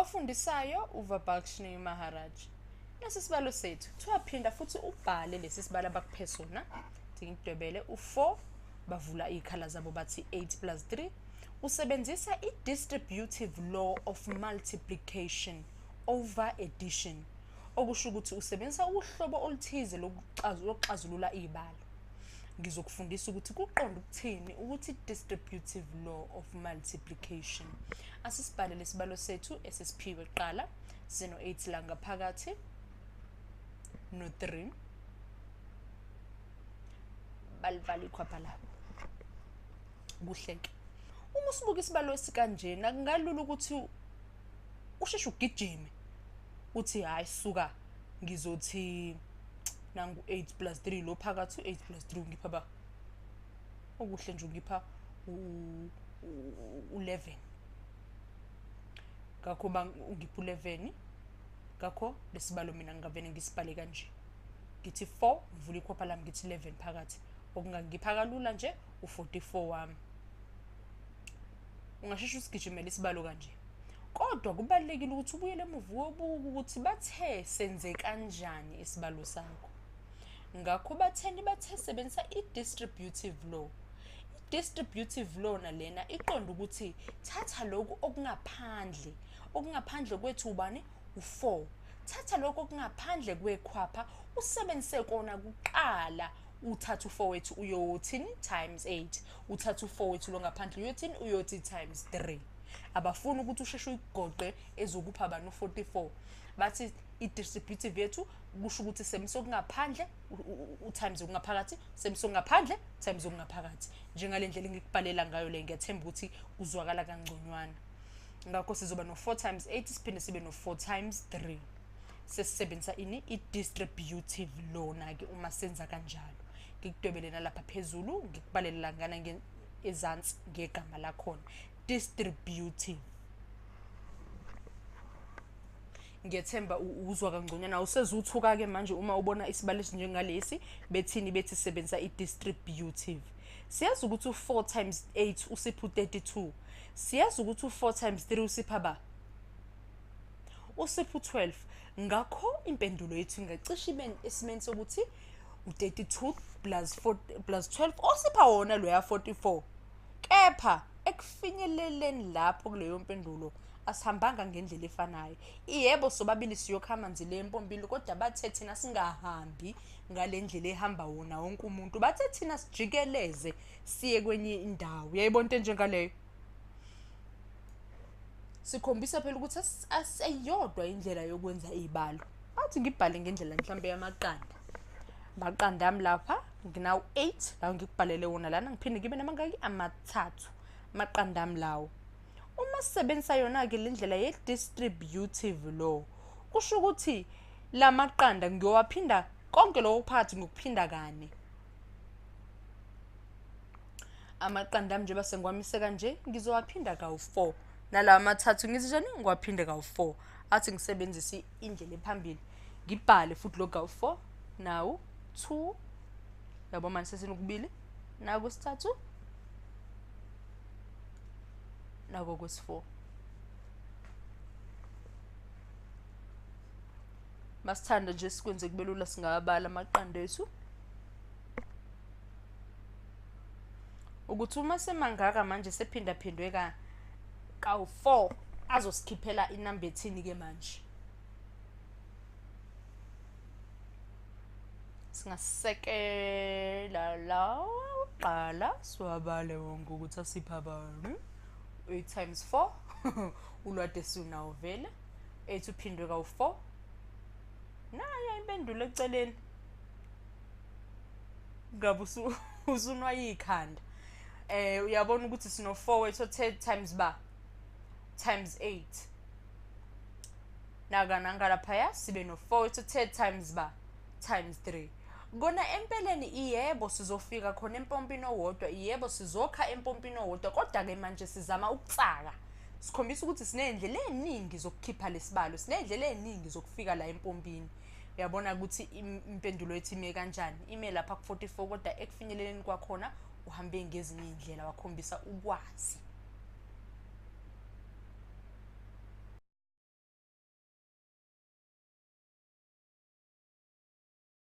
Ofundisayo uVabakshni Maharaj. Nasi isibalo sethu. Kuthiwa phinda futhi ubhale lesi sibalo abakuphe sona. Ngidwebele u-4, bavula iy'khala zabo bathi 8 plus 3. Usebenzisa i-distributive law of multiplication over addition. Okusho ukuthi usebenzisa uhlobo oluthize lokuxazulula iy'balo. Ngizokufundisa ukuthi kuqonda ukuthini ukuthi distributive law of multiplication. Asisibhale lesibalo sethu esisiphiwe kuqala. Sino 8 la ngaphakathi no 3. Balivala ikhwapha labo. Kuhle-ke. Uma usibuka isibalo esikanjena kungalula ukuthi usheshe ugijime uthi hayi suka ngizothi nangu 8 plus 3 lo phakathi u8 plus 3 ungipha ba okuhle nje ungipha u11. Ngakho ungipha u11, ngakho lesibalo mina ngingavele ngisibhale kanje ngithi 4, ngivula ikhwapha lami ngithi 11 phakathi, okungangipha kalula nje u44 wami. Ungasheshe usigijimele isibalo kanje, kodwa kubalulekile ukuthi ubuyele emuva uyobuka ukuthi bathe senze kanjani isibalo sakho. Ngakho batheni? Bathe sebenzisa i-distributive law. I-distributive law nalena iqonda ukuthi thatha lokhu okungaphandle, okungaphandle kwethu ubani? U4. Thatha lokhu okungaphandle kwekhwapha usebenzise kona kuqala. Uthatha u4 wethu uyothini times 8, uthatha u4 wethu lo ngaphandle uyothini, uyothi times 3. Abafuni ukuthi usheshe uyigoqe ezokupha bani u44. Bathi i-distributive yethu kusho ukuthi sebenzisa okungaphandle u-times okungaphakathi, sebenzisa okungaphandle times okungaphakathi. Njengale ndlela engikubhalela ngayo le, ngiyathemba ukuthi kuzwakala kangconywana. Ngakho sizoba no-4 times 8, siphinde sibe no-4 times 3. Sesisebenzisa ini? I-distributive law na-ke uma senza kanjalo. Ngikudwebele nalapha phezulu, ngikubalele langana ezansi ngegama lakhona, distributive. Ngiyethemba uzwa kangconywana. Awusezuthuka-ke manje uma ubona isibalo esinjengalesi bethini, bethi sebenzisa i-distributive. Siyazi ukuthi u-4 times 8 usipha u-32. Siyazi ukuthi u-4 times 3 usipha ba? Usipha u-12. Ngakho impendulo yethu ingacishe ibe esimeni sokuthi u-32 plus 4 plus 12 osipha wona loya 44. Kepha ekufinyeleleni lapho kuleyo mpendulo asihambanga ngendlela efanayo. Yebo, sobabili siyokha amanzi le empompini, kodwa bathe thina singahambi ngale ndlela ehamba wona wonke umuntu. Bathe thina sijikeleze siye kwenye indawo. Uyayibona into enjengaleyo? Sikhombisa phela ukuthi aseyodwa indlela yokwenza iy'balo. Athi ngibhale ngendlela mhlambe yamaqanda. Amaqanda ami lapha nginawo 8 lawo ngikubhalele wona lana, ngiphinde ngibe namangaki? Amathathu amaqanda ami lawo. Uma sisebenzisa yona-ke le ndlela ye-distributive law, kusho ukuthi la maqanda ngiyowaphinda konke lokho phakathi ngokuphinda kane. Amaqanda ami njengoba sengiwamise kanje ngizowaphinda kawu-4, nalawa amathathu ngithi njani ngiwaphinde kawu-4. Athi ngisebenzise indlela ephambili ngibhale futhi lo kawu-4 nawu 2, yabo manje sesinokubili, naku kwesithathu, nako kwesi-4. Masithanda nje sikwenze kube lula, singawabala amaqanda ethu ukuthi uma semangaka manje sephindaphindwe kawu-4 azosikhiphela inamba ethini-ke manje. Singasekela la uqala siwabale wonke ukuthi asipha bani. 8 times 4 ulwade sunawo vele, 8 uphindwe kawu-4, nayo impendulo eceleni. Ngabe usunwaye ikhanda. Uyabona ukuthi sino 4 wethu 10 times ba times 8. Naka nangalaphaya sibe no 4 wethu 10 times ba times 3. Kona empeleni iyebo sizofika khona empompini owodwa, iyebo sizokha empompini owodwa, kodwa-ke manje sizama ukutsaka. Sikhombisa ukuthi siney'ndlela ey'ningi zokukhipha lesibalo, siney'ndlela ey'ningi zokufika la empompini. Uyabona ukuthi impendulo yethu ime kanjani? Ime lapha ku-44, kodwa ekufinyeleleni kwakhona uhambe ngezinye iy'ndlela, wakhombisa ukwazi.